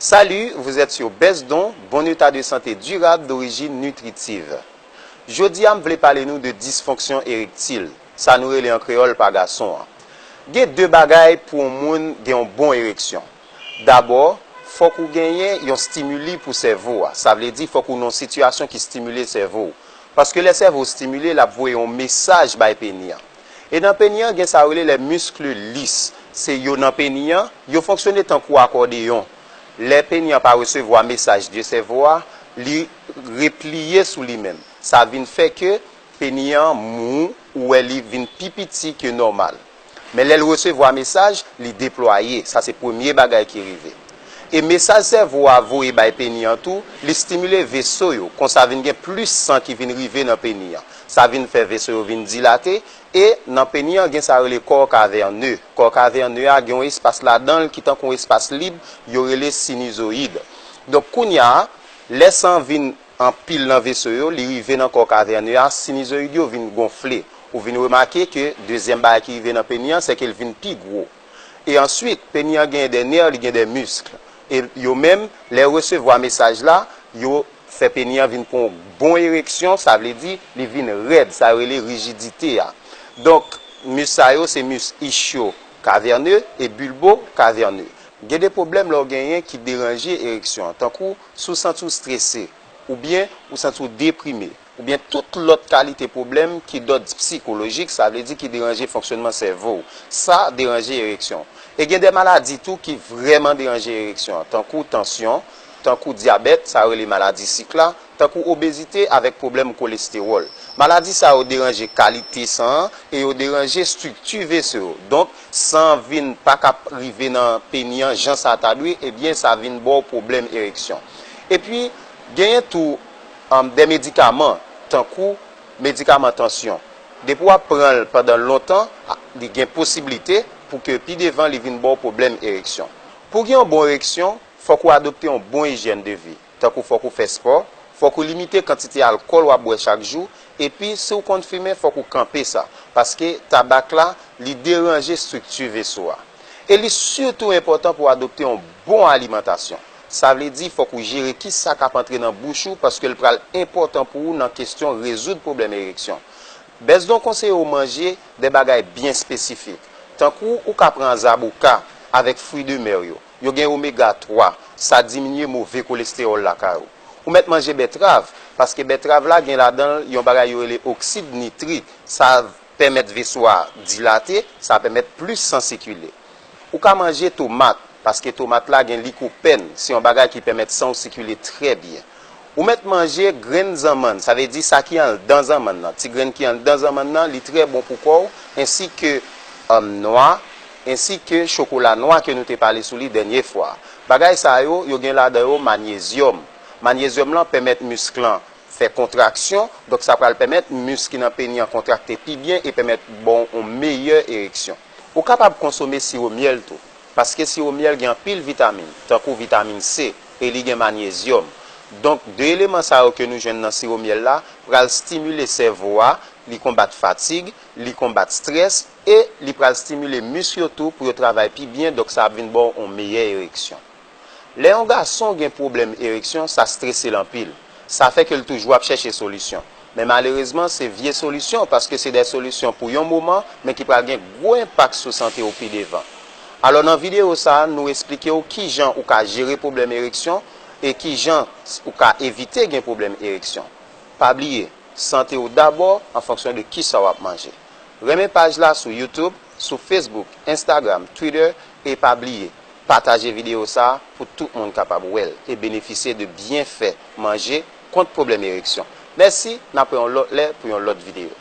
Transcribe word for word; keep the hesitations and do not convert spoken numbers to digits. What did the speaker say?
Salut, vous êtes sur Best Don, bon état de santé durable d'origine nutritive. Jodi a, m vle pale nou de disfonksyon erektil, sa nou rele an kreyòl pa gason an. Gen de bagay pou yon moun gen yon bon ereksyon. Dabò, fòk ou genyen yon stimili pou sèvo a. Sa vle di, fòk ou nan yon sitiyasyon ki stimile sèvo w. Paske lè sèvo w stimile, l ap voye yon mesaj bay peni an. E nan peni an, gen sa yo rele les muscles lisses. Se yo nan peni an, yo fonksyone tankou akòdeyon. Lè peni an pa resevwa mesaj de sèvo a, li repliye sou li menm. Sa vin fè ke peni an mou, ou wè li vin pi piti ke nòmal. Men lè l resevwa mesaj, li deplwaye. Sa se premye bagay ki rive. E mesaj sèvo a voye bay peni an tou, li stimile veso yo. Konsa vin gen plis san ki vin rive nan peni an. Sa vin fè veso yo vin dilate. E nan peni an, gen sa yo rele kò kavène. Kò kavène a gen yon espas ladan l ki tankou yon espas lib, yo rele sinizoyid. Donk, kounye a, lè san vin anpil nan veso yo, li rive nan kò kavène a, sinizoyid yo vin gonfle. Ou vin remake ke dezyèm bagay ki rive nan peni an, se ke l vin pi gwo. E answit, peni an gen de nè, li gen de misk. E yo menm, lè yo resevwa mesaj la, yo fè peni an vin pran yon bon ereksyon, sa vle di, li vin rèd, sa yo rele rijidite a. Donk, misk sa yo, se misk ischio-caverneux e bulbo-caverneux. Gen de pwoblèm lè w genyen ki deranje ereksyon an, tankou si w santi w strese, oubyen ou santi w deprime, oubyen tout lòt kalite pwoblèm ki dòd sikolojik, sa vle di ki deranje fonksyònman sèvo w. Sa deranje ereksyon. E gen de maladi tou ki vrèman deranje ereksyon an, tankou tansyon, tankou dyabèt, sa yo rele maladi sik la, tankou obezite avèk pwoblèm kolestewòl. Maladi sa yo deranje kalite san an e yo deranje estrikti veso yo. Donk, san an vin pa ka rive nan peni an jan sa ta dwe, ebyen, sa vin ba w pwoblèm ereksyon. Epi, genyen tou, um, de medikaman, tankou medikaman tansyon. Depi w ap pran l pandan lontan, a, li gen posiblite pou ke pi devan li vin ba w pwoblèm ereksyon. Pou gen yon bon ereksyon, fòk ou adopte yon bon ijyèn de vi. Tankou fòk ou fè spò, fòk ou limite kantite alkòl w ap bwè chak jou, epi si w konn fimen, fòk ou kanpe sa, paske tabak la, li deranje estrikti veso a. E li sitou enpòtan pou w adopte yon bon alimantasyon. Sa vle di, fòk ou jere ki sa k ap antre nan bouch ou, paske l pral enpòtan pou ou nan kesyon rezoud pwoblèm ereksyon. Best Don konseye w manje de bagay byen espesifik, tankou ou ka pran zaboka avèk fwi de mè yo. Yo gen omega twa, sa diminye move kolestewòl lakay ou. Ou mèt manje bètrav, paske bètrav la gen ladan l yon bagay yo rele oksid nitrik, sa pèmèt veso a dilate, sa pèmèt plis san sikile. Ou ka manje tomat, paske tomat la gen likopèn, se yon bagay ki pèmèt san w sikile trè byen. Ou mèt manje grenn zanmann, sa vle di sa ki anndan zanmann nan. Ti grenn ki anndan zanmann nan, li trè bon pou kò w, ensi ke, um, nwa, ensi ke chokola nwa ke nou te pale sou li dènye fwa. Bagay sa yo, yo gen ladan yo manyezyòm. Manyezyòm lan pèmèt misk lan fè kontraksyon, donk sa pral pèmèt misk ki nan peni an kontrakte pi byen e pèmèt ba w yon meyè ereksyon. Ou kapab konsome siwo myèl tou, paske siwo myèl gen anpil vitamin, tankou vitamin C, e li gen manyezyòm. Donk, de eleman sa yo ke nou jwenn nan siwo myèl la pral stimile sèvo a, li konbat fatig, li konbat strès, e li pral stimile misk yo tou pou yo travay pi byen, donk sa ap vin ba w yon meyè ereksyon. Lè yon gason gen pwoblèm ereksyon, sa strese l anpil. Sa fè ke l toujou ap chèche solisyon. Men malerezman, se vye solisyon, paske se de solisyon pou yon moman, men ki pral gen gwo enpak sou sante w pi devan. Alò, nan videyo sa a, nou esplike w kijan ou ka jere pwoblèm ereksyon e kijan ou ka evite gen pwoblèm ereksyon. Pa bliye, sante w dabò an fonksyon de kisa w ap manje. Renmen paj la sou YouTube, sou Facebook, Instagram, Twitter, e pa bliye, pataje videyo sa a pou tout moun kapab wè l e benefisye de byenfè manje kont pwoblèm ereksyon. Mèsi, n ap wè yon lòt lè pou yon lòt videyo.